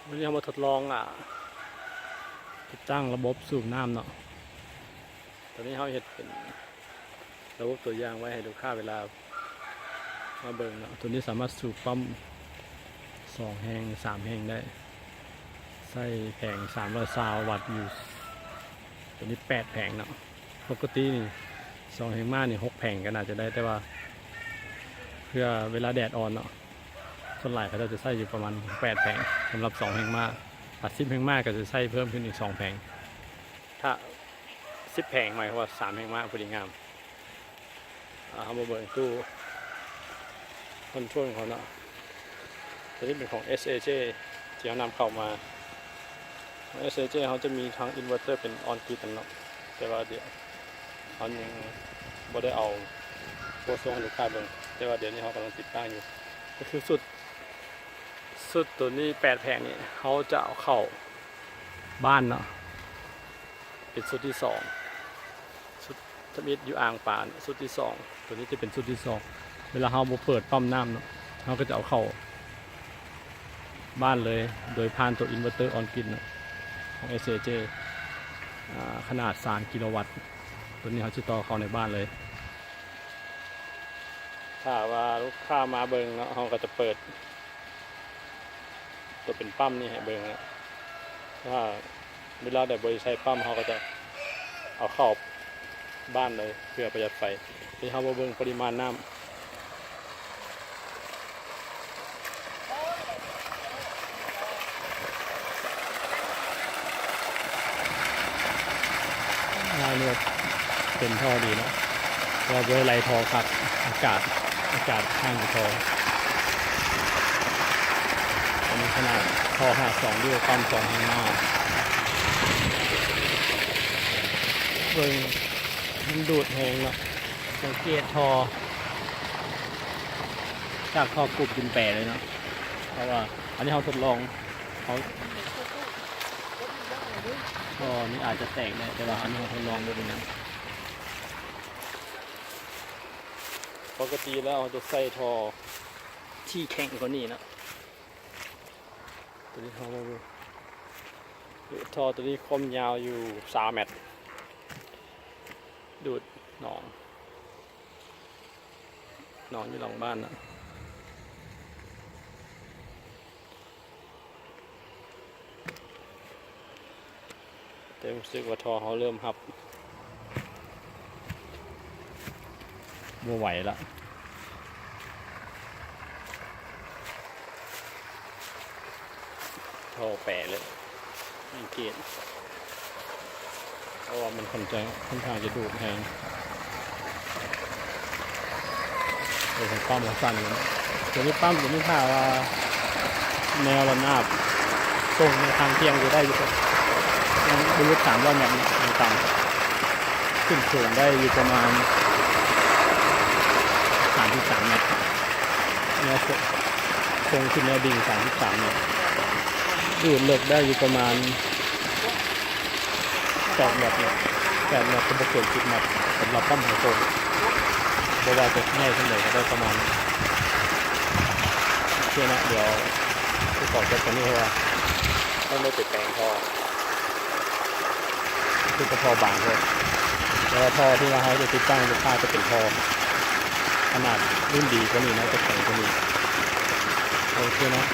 ມື້ນີ້ເຮົາມາທົດລອງ ອ່າ ຕິດຕັ້ງລະບົບສູບນ້ຳເນາະ. ຕອນນີ້ເຮົາເຮັດເປັນລະບົບຕົວຢ່າງໄວ້ໃຫ້ລູກຄ້າເວລາມາເບິ່ງເນາະ. ຕົວນີ້ສາມາດສູບປ້ຳສອງແຫ່ງ ສາມແຫ່ງໄດ້ ໃຊ້ແຜງສາມຮ້ອຍຊາວວັດຢູ່ ຕົວນີ້ແປດແຜງເນາະ. ປົກກະຕິນີ້ສອງແຮງມ້ານີ້ຫົກແຜງກໍໜ້າຈະໄດ້ ແຕ່ວ່າເພື່ອເວລາແດດອ່ອນເນາະ ສ່ວນຫຼາຍເຂົາເຈົ້າຈະໃຊ້ຢູ່ປະມານແປດແຜງ ສຳລັບສອງແຮງມ້າ. ຖ້າສິບແຮງມ້າກໍຈະໃຊ້ເພີ່ມຂຶ້ນອີກສອງແຜງ. ຖ້າສິບແຜງໝາຍຄວາມວ່າສາມແຮງມ້າພໍດີງາມ. ອ່າ ເຮົາມາເບິ່ງຕູ້ຄອນໂທຣນຂອງເຮົາເນາະ. ຕົວນີ້ເປັນຂອງ ເອສເອເຈ ທີ່ເຮົານຳເຂົ້າມາ. ຂອງ ເອສເອເຈ ເຮົາຈະມີທັງອິນເວີເຕີເປັນອອນກຣິດເນາະ ແຕ່ວ່າດຽວເຮົາຍັງບໍ່ໄດ້ເອົາໂຊໃຫ້ລູກຄ້າເບິ່ງ ແຕ່ວ່າດຽວນີ້ເຮົາກຳລັງຕິດຕັ້ງຢູ່. ກໍຄືຊຸດ ຊຸດຕົວນີ້ແປດແຜງນີ້ ເຮົາຈະເອົາເຂົ້າບ້ານເນາະ ເປັນຊຸດທີສອງ. ຊຸດທຳອິດຢູ່ອ່າງປາ ຊຸດທີສອງ ຕົວນີ້ຈະເປັນຊຸດທີສອງ. ເວລາເຮົາບໍ່ເປີດປ້ຳນ້ຳເນາະ ເຮົາກໍຈະເອົາເຂົ້າບ້ານເລີຍ ໂດຍຜ່ານຕົວອິນເວີເຕີອອນກຣິດເນາະ ຂອງ ເອສເອເຈ ອ່າ ຂະໜາດສາມກິໂລວັດ. ຕົວນີ້ເຮົາຈະຕໍ່ເຂົ້າໃນບ້ານເລີຍ. ຖ້າວ່າລູກຄ້າມາເບິ່ງເນາະ ເຮົາກໍຈະເປີດ ຕົວເປັນປ້ຳນີ້ໃຫ້ເບິ່ງນະ. ຖ້າເວລາໃດບໍ່ໄດ້ໃຊ້ປ້ຳ ເຮົາກໍຈະເອົາເຂົ້າບ້ານເລີຍ ເພື່ອປະຢັດໄຟ. ທີ່ເຮົາມາເບິ່ງປະລິມານນ້ຳ ງາມເລີຍ ເຕັມທໍ່ດີເນາະ ແຕ່ວ່າບໍ່ໄດ້ໄຫຼທໍ່ຄັກ ອາກາດ ອາກາດຂ້າງຢູ່ທໍ່. ອັນນີ້ຂະໜາດທໍ່ຫ້າສອງ ຢູ່ປ້ຳສອງແຮງມ້າ. ເບິ່ງ ມັນດູດແຮງເນາະ. ສັງເກດທໍ່ ຈາກທໍ່ກົບຈົນແປເລີຍເນາະ ເພາະວ່າອັນນີ້ເຮົາທົດລອງ ເຮົາ ກໍນີ້ອາດຈະແຕກໄດ້ ແຕ່ວ່າອັນນີ້ເຮົາທົດລອງບໍ່ເປັນຫຍັງ. ປົກກະຕິແລ້ວເຮົາຈະໃສ່ທໍ່ທີ່ແຂງກວ່ານີ້ເນາະ. ຕົວນີ້ເຮົາມາເບິ່ງ ທໍ່ຕົວນີ້ຄວາມຍາວຢູ່ສາມແມັດ ດູດໜອງ ໜອງຢູ່ຫຼັງບ້ານນະ. ແຕ່ຮູ້ສຶກວ່າທໍ່ເຮົາເລີ່ມຮັບບໍ່ໄຫວລະ ທໍ່ແປເລີຍ ສັງເກດ ເພາະວ່າມັນຄ່ອນຂ້າງ ຄ່ອນຂ້າງຈະດູດແຮງ. ໂອ້ໂຫ ປ້ຳມັນສັ້ນຢູ່ເນາະ ຕົວນີ້ປ້ຳ ຕົວນີ້ຖ້າວ່າແນວລະນາບສົ່ງໃນທາງທ່ຽງຈະໄດ້ຢູ່ ຍັງບໍ່ຫຼຸດສາມຮ້ອຍແມັດເນາະ ຢ່າງຕ່ຳ ຂຶ້ນສູງໄດ້ຢູ່ປະມານສາມສິບສາມແມັດ ແນວ ສົ່ງຂຶ້ນແນວດິ່ງສາມສິບສາມແມັດ ດູດເລິກໄດ້ຢູ່ປະມານ ແປດແມັດເນາະ ແປດແມັດກໍບໍ່ເກີນສິບແມັດ ສຳລັບປ້ຳຂອງໂຕ ບໍ່ວ່າຈະໃຫຍ່ສ່ຳໃດກໍໄດ້ປະມານ ໂອເຄເນາະ. ດຽວຊິຂໍຈົບຕອນນີ້ ເພາະວ່າຕ້ອງໄດ້ໄປແປງທໍ່ ຄືກະທໍ່ບາງໂພດ ແຕ່ວ່າທໍ່ທີ່ວ່າເຮົາຈະຕິດຕັ້ງຢູ່ຂ້າງຈະເປັນທໍ່ຂະໜາດລຸ້ນດີກວ່ານີ້ເນາະ ຈະແຂງກວ່ານີ້ ໂອເຄເນາະ.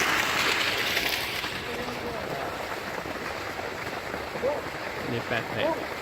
ມີແປດແພັກ.